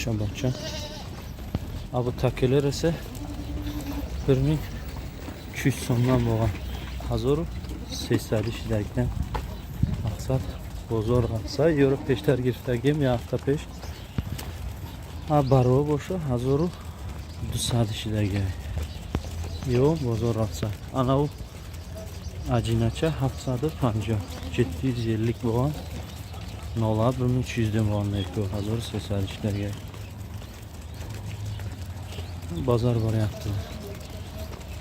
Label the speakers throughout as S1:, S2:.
S1: Bocha bocha. A bu takeler esa 1200 so'mdan bo'lgan. 1300 shidagdan. Maqsad bozor g'alsa, yurib peshtar giftagim ya hafta pesh. A baro bo'sha 1200 shidagi. Yo bozor g'alsa. Ana u ajinacha 750, 750 bo'lgan. Nola 1300 dan bo'lgan 1300 shidagi. Bozor boryapti.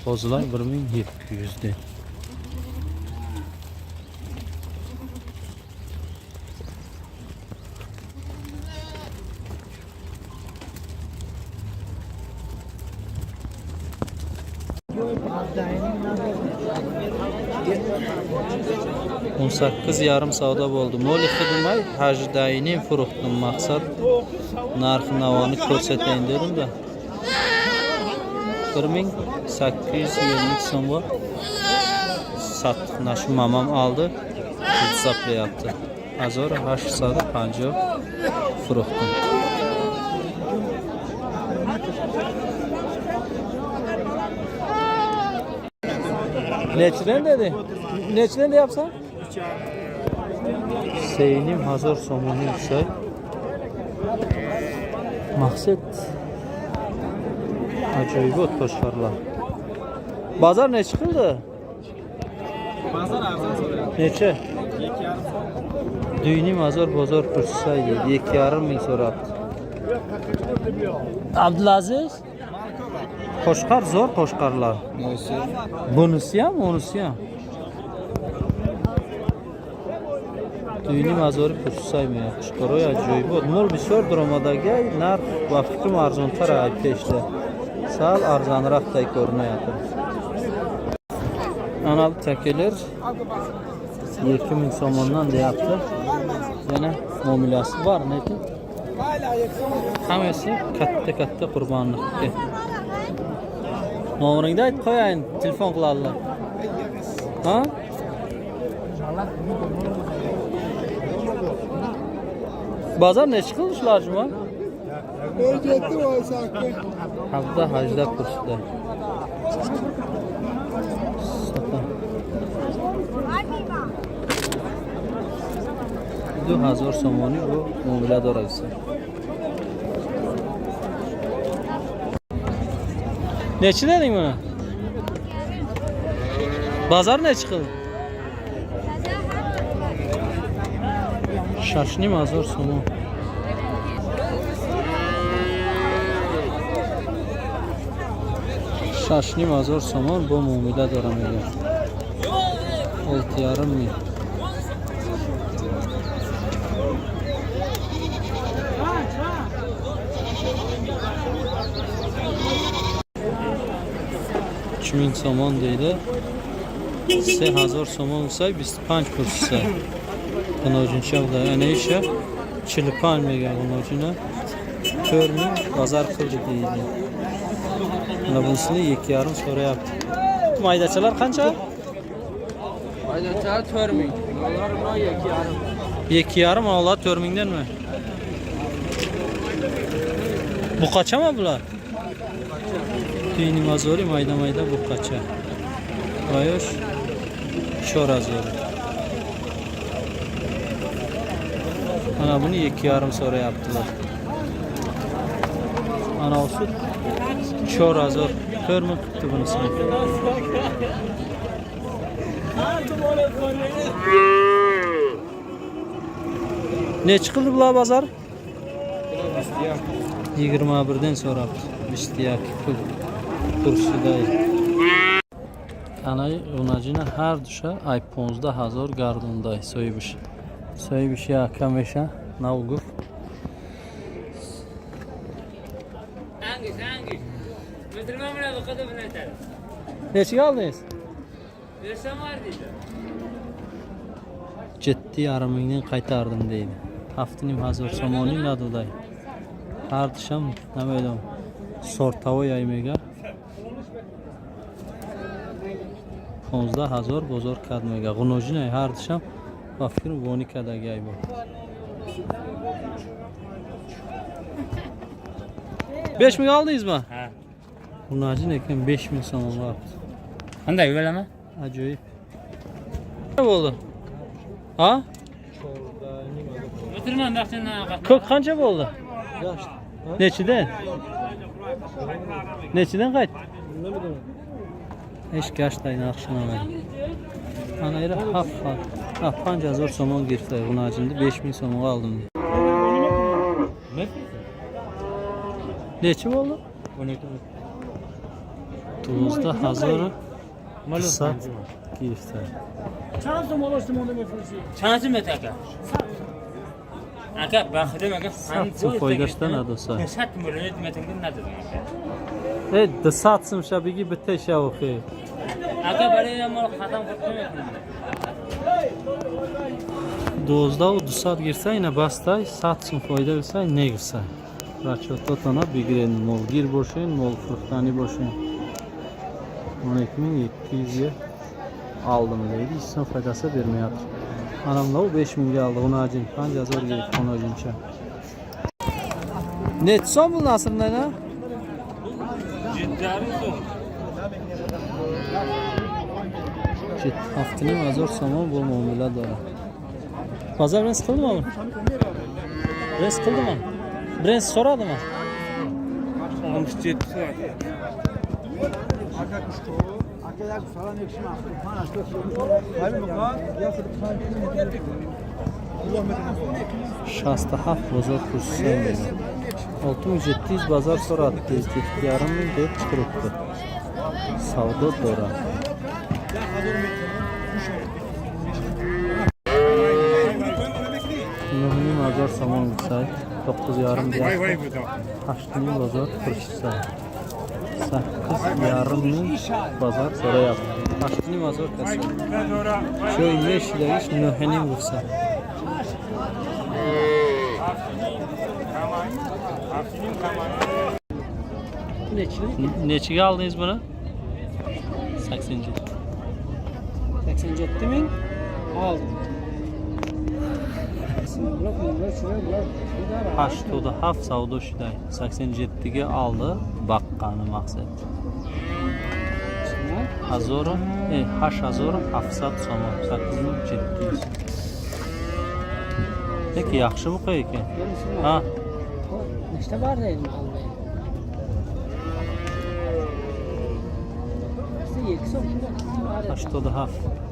S1: Qo'zilar 1700 dan. 18,5 savdo bo'ldi. Mo'li xidmay hajdayning furuxtim maqsad narx navoni ko'rsatayin dedim-da. 1850 so'mga satdiq. Mana shu mamam oldi. Hisoblayapti. 1850 furuxtim. Nechidan dedi? Nechidan deyapsan? 3,5 hazor somoni yuksak. Maqsad ajoyibot qo'shqarlar. Bozor nechi qildi?
S2: Bozor arzon so'rayapti.
S1: Necha?
S2: 2,5 so'm.
S1: 2,5 hazor bozor kursi deydi. 2,5 ming so'rabdi. Abdulaziz? Qo'shqar zo'r qo'shqarlar. Bunisi ham, unisi ham. 2,5 hazori kursisaymi? Qo'shqaroy ajoyibot. Mol bisyor daromadagi narx va fikrim arzontar ay peshda. Sal arzonroqday ko'rinyapti. Ana bu takelar 2000 so'mdan deyapti. Yana muomalasi bor, lekin hammasi katta-katta qurbonlikka. Nomeringni aytib qo'yayin, telefon qiladilar. Ha? Bozor nechi qildi shular juma?
S3: 17 18.
S1: Hafta hajda kursida. Sota. 2000 somoni bu muomala dorasi. Nechi deding buni? Bozor nechi qildi? 6,5 hazor somon. 6,5 hazor somon bu muomala dora megan. 6,5 ming. 3000 somon deydi. 3000 somon bo'lsa 25 kursisa. G'unojincha ana isha 45 megan g'unojini 4000 bozor qildi deydi. Mana bunisini 2,5 so'rayapti. Maydachalar qancha?
S2: Maydachalar 4000. Ular buni 2,5.
S1: 2,5 ular 4000danmi? Buqachami bular? 2,5 hazori mayda mayda buqacha. Vayosh 4 hazori. Mana buni 2,5 so'rayaptilar. Ana usi 4 hazor, 4000 qilibdi bunisini. Nechi qildi bular bozor? 21 dan so'rabdi. 22 pul kursida. Ana unajina har dusha ay 15 hazor gardonday so'yibish. So'yibish ya kamesha nav guf.
S4: Hangisi hangisi? Müslüman mı bu kadar bunu yeter.
S1: Nechiga oldingiz?
S4: Versem var dedi.
S1: 7,5 mingdan qaytardim deydi. 7,5 hazor somoni naduday. Har disham nima edim? Sortavoy aymega. 15 hazor bozor kadmega. G'unojinay har disham va fikrim voni kadagi ay bu. 5 ming oldingizmi?
S4: Ha.
S1: Xunajin ekan 5 ming so'mga olibdi.
S4: Qanday yo'lama?
S1: Ajoyib. Ne bo'ldi? Ha?
S4: O'tirman vaqtindan.
S1: Ko'k qancha bo'ldi? Nechidan? Nechidan qaytdi? Hech gashtay narxi Ana eri 5000 somon girdi. Xunajinni 5000 so'mga oldim. Nechi bo'ldi?
S4: 12.
S1: 12000 sat girdi.
S4: Чанд сум aka? Aka, baxtim aka.
S1: Sat foydasidan adosa.
S4: 100 million metr надо aka.
S1: Ey, 200 sum shabigi bitta shavuqi.
S4: Aka, baraya mol xatam qilib qo'ymayapman.
S1: 12 200 girsa ina basтай 100 сум foyda bilsa ne girsa. Расчётотона бигирен молгир бошен, мол фурӯхтанӣ бошен. 12700 ga oldim deydi. Hech so'm foydasi bermayapti. Ana bunau 5000 ga oldi. Xunajin 5000 girib xunajincha. Nechi so'm bu nasrdan ha? 7,5 hazor somon bu muomala дорад. Bozor bilan siqildimi? Bilan siqildimi? Bilan so'radimi?
S2: 67 so'radi.
S1: 67 bozor kursi. 6700 bozor so'radi. 7,5 ming deb turibdi. Savdo дорад. 9,5 hazor somon gitsak, 9,5 deyapti. 8 ming bozor turishsa. 8,5 ming bozor so'rayapti. 8,5 hazor kasa. Joy meshidagish 9,5 gitsa. Nechiga oldingiz buni? 87.
S2: 87 ming oldim.
S1: 87 savdo shuday. 87 ga oldi baqqani maqsad. 8700 somon, 8700. Peki yaxshi buqa ekan. Ha,
S2: Nechta bor deydi olmay.
S1: 87.